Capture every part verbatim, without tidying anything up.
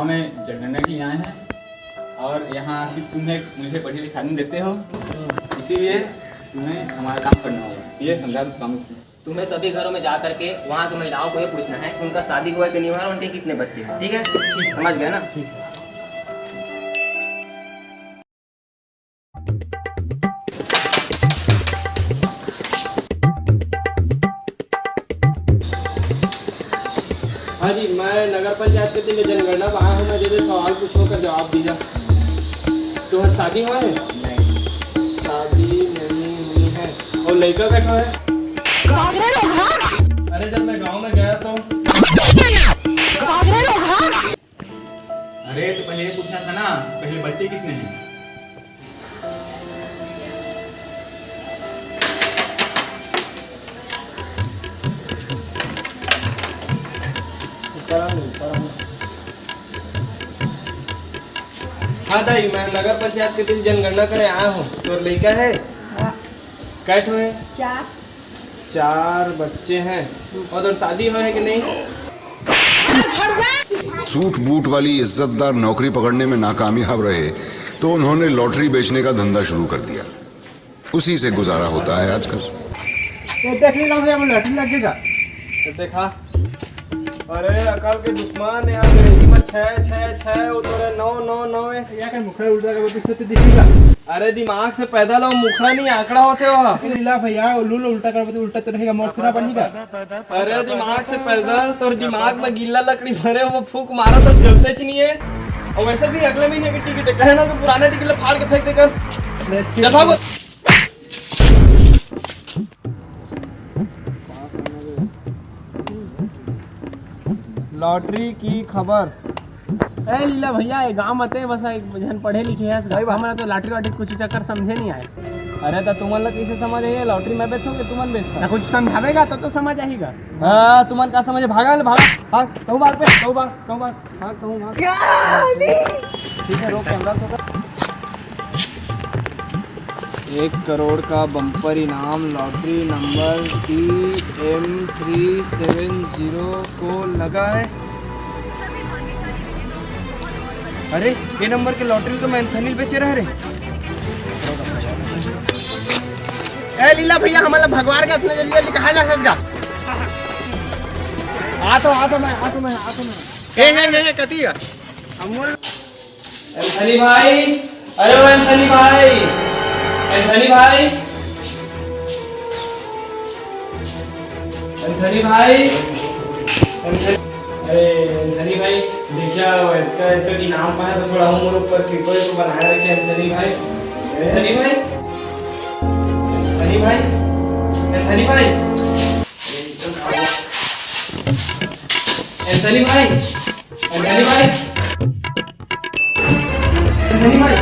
में जनगणना के लिए आए हैं और यहाँ सिर्फ तुम्हें मुझे पढ़े लिखाने देते हो, इसीलिए तुम्हें हमारा काम करना होगा। ये समझा दो काम। तुम्हें सभी घरों में जा करके वहाँ की महिलाओं को ये पूछना है कि उनका शादी हुआ है कि नहीं हुआ है, उनके कितने बच्चे हैं। ठीक है, समझ गए ना? हाँ जी, मैं नगर पंचायत के दिन जनगणना पर आया हूँ। मैं जैसे सवाल पूछूँ, ओकर जवाब दीजा। तुम्हार शादी हुआ है? नहीं। शादी नहीं हुई है। और लड़का कैठो है? अरे, जब मैं गांव में गया तो अरे, तो पहले ये पूछना था ना, पहले बच्चे कितने हैं? हाँ दाई, मैं नगर पंचायत के दिन जनगणना करे आया हूँ। तोर लइका है? हाँ। कै ठो है? चार। चार बच्चे हैं। और तोर शादी हुआ है कि नहीं? सूट बूट वाली इज्जतदार नौकरी पकड़ने में नाकामयाब रहे, तो उन्होंने लॉटरी बेचने का धंधा शुरू कर दिया। उसी से गुजारा होता है आजकल। ये देख ले, गाँव में लॉटरी लगेगा। तो देखा, अरे अकल के दुश्मन, यहाँ अंग्रेजी में छः, छः, छः, वो तोरे नौ, नौ, नौ है। यहाँ का मुखड़ा उल्टा कर, तो दिखेगा। अरे दिमाग से पैदा लो, मुखड़ा नहीं, आंकड़ा होते हो। लीला भैया, वो लूल उल्टा कर, तो उल्टा तो रहेगा, मोर थोड़ा बनेगा। अरे दिमाग से पैदा, तोर दिमाग में गीला लकड़ी भरे, वो फूंक मारा तो जलते च नहीं है। और वैसे भी अगले महीने की टिकट है, कहना कि पुराना टिकट ला फाड़ के फेंक दे कर। चल भागो। लॉटरी की खबर। ए लीला भैया, ये गांव मते बस एक झन पढ़े लिखे है, भाई, हमन तो लॉटरी वाटरी कुछ चक्कर समझे नहीं आए। अरे तो तुमन ला कैसे समझ आही? लॉटरी मैं बेचथों कि तुमन बेचथो? ना कुछ समझावेगा तो, तो समझ आहीगा। हाँ, तुमन का समझे? भागा ले, भागा, भाग, कहूँ भाग बे, कहूँ भाग, कहूँ भाग, भाग, कहूँ भाग। ठीक है, रोक कैमरा को। एक करोड़ का बम्पर इनाम lottery number T M three seven zero को लगा है। अरे, ये नंबर के लॉटरी तो मैं एंथनी ल बेचे रहे रे। ए लीला भैया, हमन ला भगवान का इतना जल्दी जल्दी कहाँ जा सकता? आ तो, आ तो मैं, आ तो मैं, आ तो मैं। ए, हे, हे, हे, कती है? अमूल। एंथनी भाई, अरे ओ एंथनी भाई, एंथनी भाई, एंथनी भाई, एंथनी, अरे एंथनी भाई, देखा, इतना, इतना इनाम पाया तो थोड़ा हम लोग पर कृपा तो बनाए रखे एंथनी भाई, एंथनी भाई, एंथनी भाई, एंथनी भाई, एंथनी भाई। अंजलि भाई, अंजलि भाई, अंजलि भाई।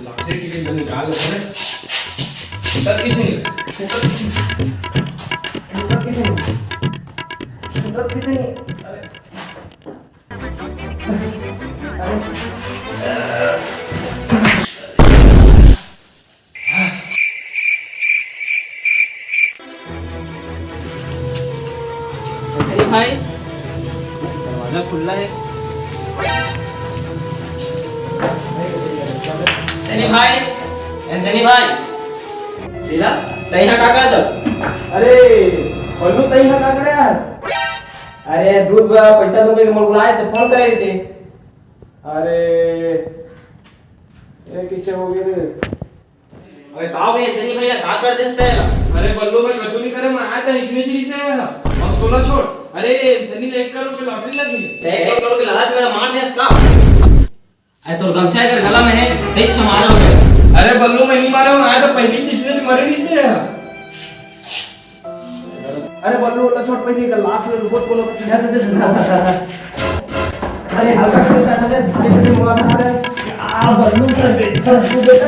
लॉटरी टिकट तो निकाल लेते हैं। छूटत किसे नहीं, छूटत किसे नहीं, छूटत किसे नहीं, छूटत किसे नहीं। अरे। अरे भाई, दरवाजा खुला है। एंथनी भाई, एंथनी भाई, लीला, तैं इहाँ का करत हस? अरे, बल्लू, तैं इहाँ का करे हस? अरे, दूध बर पैसा दूंगे के मोर बुलाए से फोन करे से। अरे, ये कैसे हो गए रे? अबे का हो गए एंथनी भैया, का कर देस तेला? अरे बल्लू, मैं कछु नहीं करे, मैं आया था इसने चीज से आया था। बस बोला छोड़। अरे एंथनी ले एक करोड़ की लॉटरी लगी है। ते एक करोड़ की लालच में मार देस का? अरे तोर गमछा एकर गला में है, तेच से मारा हो। अरे बल्लू, मैं नहीं मारा हूँ, आया तो पहली चीज से मरे नहीं से आया। अरे बल्लू, ओला छोड़, पहले एकर लाश ले लूबो, कोनो कीड़ा से तो झगड़ा करता था। अरे हल्का से करता था, भाई से मुलाकात है। आ बल्लू का बेइज्जत तू बेटा,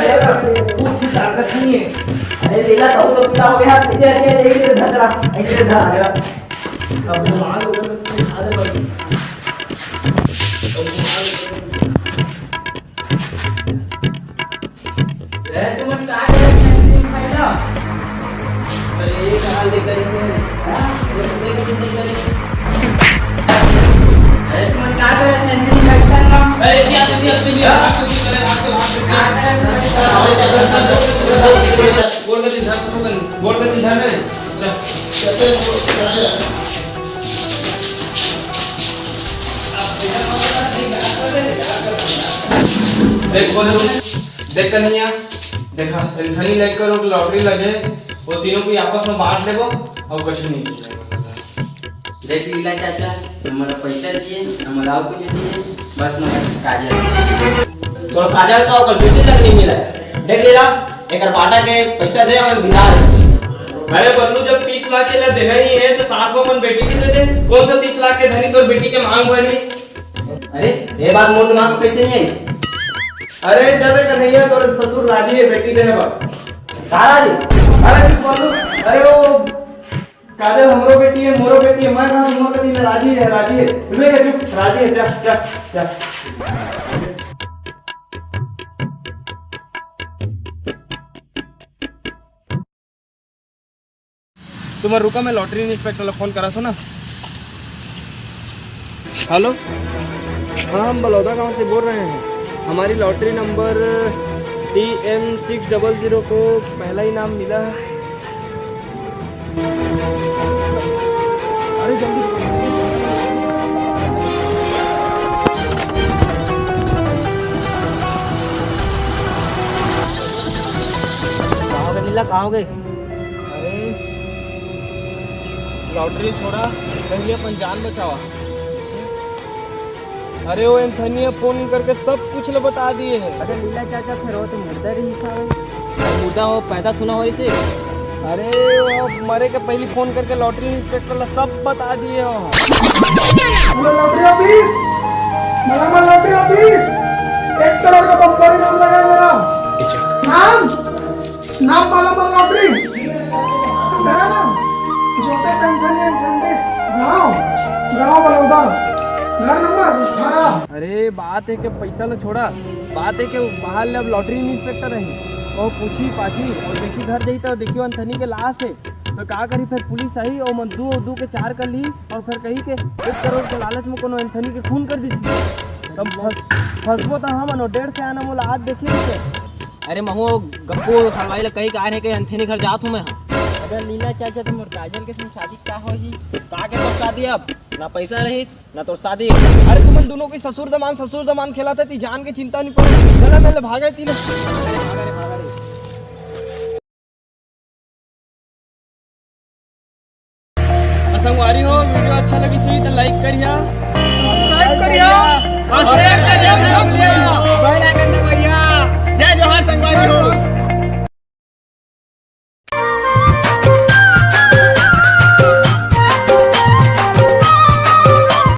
कुछ ताकत नहीं है। अरे लीला, तो लोग पीला हो गया, सीधे आके यही से धर रहा, ऐसे धर आ गया। अब माल ऊपर से खा दे बल्लू। अब माल ऊपर से बोल के दिखा दे। चल। देख, बोले तूने? देख कन्हैया, देखा, एंथनी लेकर वो लॉटरी लगे, वो तीनों को आपस में बांट लेबो और कुछ नहीं चाहिए। देख लीला चाचा, न मोला पैसा चाहिए, न मोला और कुछ चाहिए, बस मोला काजल। तोर काजल का ओकर जूती तक नहीं मिला है। देख लीला, एकर बाटा के पैसा दे और विदा दे। अरे बबलू, जब तीस लाख के ला देना ही है तो साथ में अपन बेटी के दे दे। कौन सा तीस लाख के धनी तोर बेटी के मांग भरी? अरे, ये बात मोर दिमाग में कैसे नहीं आई? अरे चल रे कन्हैया, तोर ससुर राजी है बेटी देने पर। का राजी? अरे तू बोलू, अरे वो काजल हमरो बेटी है, मोरो बेटी है, मैं कहाँ से मोर कती ले राजी है, राजी है। ले के चुप, राजी है, जा, जा, जा। तुम रुका, मैं लॉटरी इंस्पेक्टर ला फोन करा था ना। हेलो, हाँ, हम बलौदा गांव से बोल रहे हैं। हमारी lottery number T M six double zero को पहला इनाम मिला है। अरे जल्दी। कहाँ हो गए नीला, कहाँ हो गए? अरे, लॉटरी छोड़ा, पहले अपन जान बचावा। अरे, वो एंथनी फोन करके सब कुछ ल बता दिए है। अरे लीला चाचा, फिर वो तो मुर्दा रही था भाई। मुर्दा हो, पैदा सुना हो इसे। अरे, वो मरे के पहली फोन करके लॉटरी इंस्पेक्टर ला सब बता दिए हो। हेलो लॉटरी ऑफिस, मला मला लॉटरी ऑफिस, एक करोड़ का बम्पर इनाम लगा है मेरा। नाम, नाम मला मला लॉटरी। मेरा नाम जोसेफ एंथनी एंथनी, गांव, गांव बलौदा, घर नंबर अठारह। अरे बात है कि पैसा ला छोड़ा, बात है कि बाहर ले अब लॉटरी इंस्पेक्टर है, वो पूछी पाछी और देखी घर जाई तो देखियो एंथनी के लाश है। तो का करी, फिर पुलिस आई और मन दू दू के चार कर ली और फिर कही के एक करोड़ के लालच में कोनो एंथनी के खून कर दी। तब फंस-, फंसबो तो हम अनो डेढ़ से आना मोला आज देखिए। अरे महू गप्पू खड़वाई ला कही का रहे के एंथनी घर जात हूँ मैं। अगर लीला चाचा तो मोर काजल के संग शादी का होही? का के तो शादी अब ना पैसा रहीस ना तोर शादी। अरे तुमन दोनों के ससुर दमान, ससुर दमान खेला था, ती जान के चिंता नहीं पड़े। चला मैं ले भागा तीनों। अरे भागा रे, भागा रे। संगवारी हो, वीडियो अच्छा लगी सुई तो लाइक करिया, सब्सक्राइब करिया और शेयर करिया।